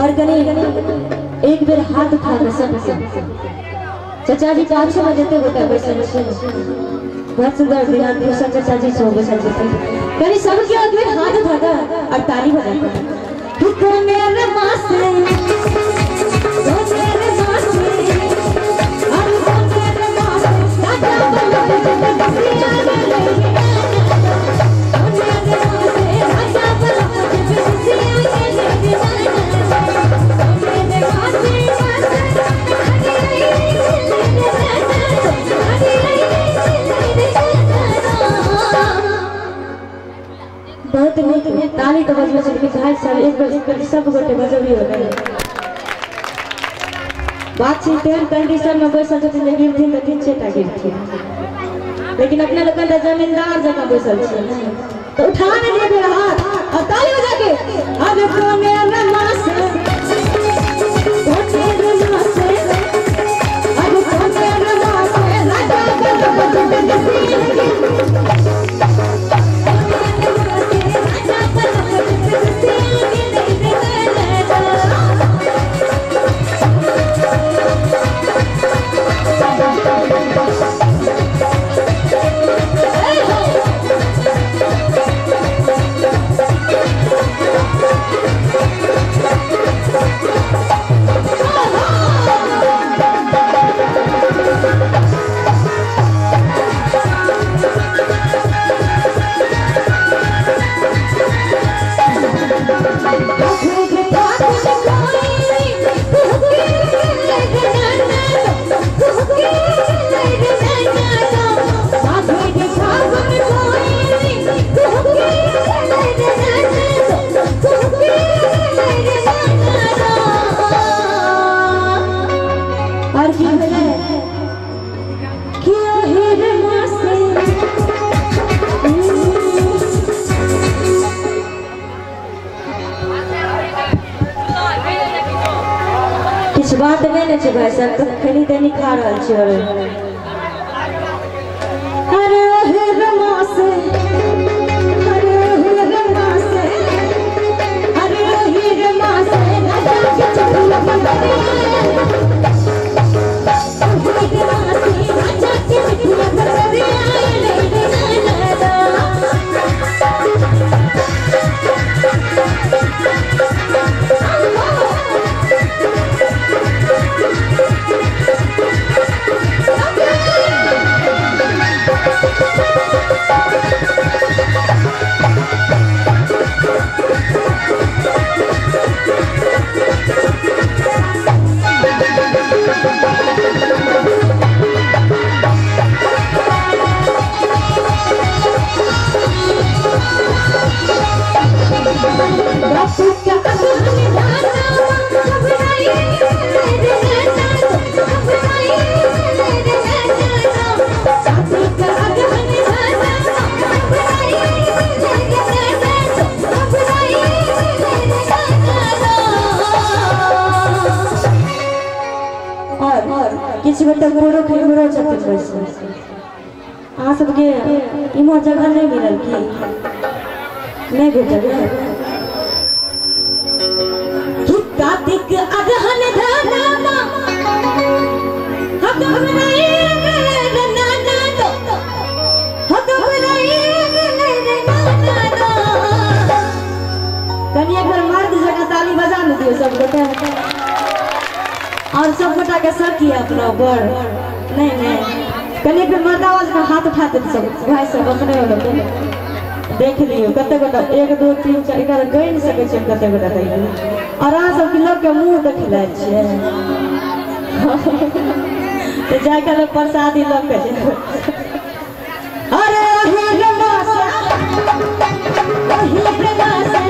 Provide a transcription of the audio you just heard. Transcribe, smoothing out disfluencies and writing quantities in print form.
और कनी एक बेर हाथ उठा के सब चाचा जी पाछू में जते गोटा बैसल छी बहुत सुंदर दिनान चाचा जी सब बैसल छथिन कनी सब के एक बेर हाथ उठा के और ताली बजा के मेरे मां से मेरे मां से और मेरे मां से राजा बहुत नीक ताली तो बजबै छै लेकिन भाई साहब एक बेर सब गोटे बजबियो नहि बात छै तेहन कंडीशन में बैसल छथिन जे गिरथिन तऽ नीचे गिरथिन लेकिन अपने लोकन तऽ जमींदार जकाँ बैसल छै तो उठा नहि दियौ हाथ और ताली बजा के अब मेरे मां से मेरे मां से अब मेरे मां से राजा बात नहीं ने भाई साहब तो खनी तनी खा रहल छी अरे हे मां से अरे हे मां से अरे हे मां से राजा के चुटकुला बंदरे हे मां से राजा के चुटकुला बंदरे अहाँ सबके इम्हर जगह नहीं मिलल की नहीं भेटल कि कार्तिक अगहन धनामा कनी एक बेर मर्द जगह ताली बजा ने दियौ सब गोटे और सब गोटा के सखी अपना बड़ नहीं नहीं कनी एक बेर मर्द आवाज में हाथ उठा देते सब भाई सब अपने लोग देख लियो कते गोटा 1 2 3 4 एकरा गनि सकै छियै कते गोटा कहियो और अहाँ सबके लोग के मुँह देखे लए छियै तो जाय के लोग प्रसादी लऽ के अरे ओही रे मां से ओही रे मां से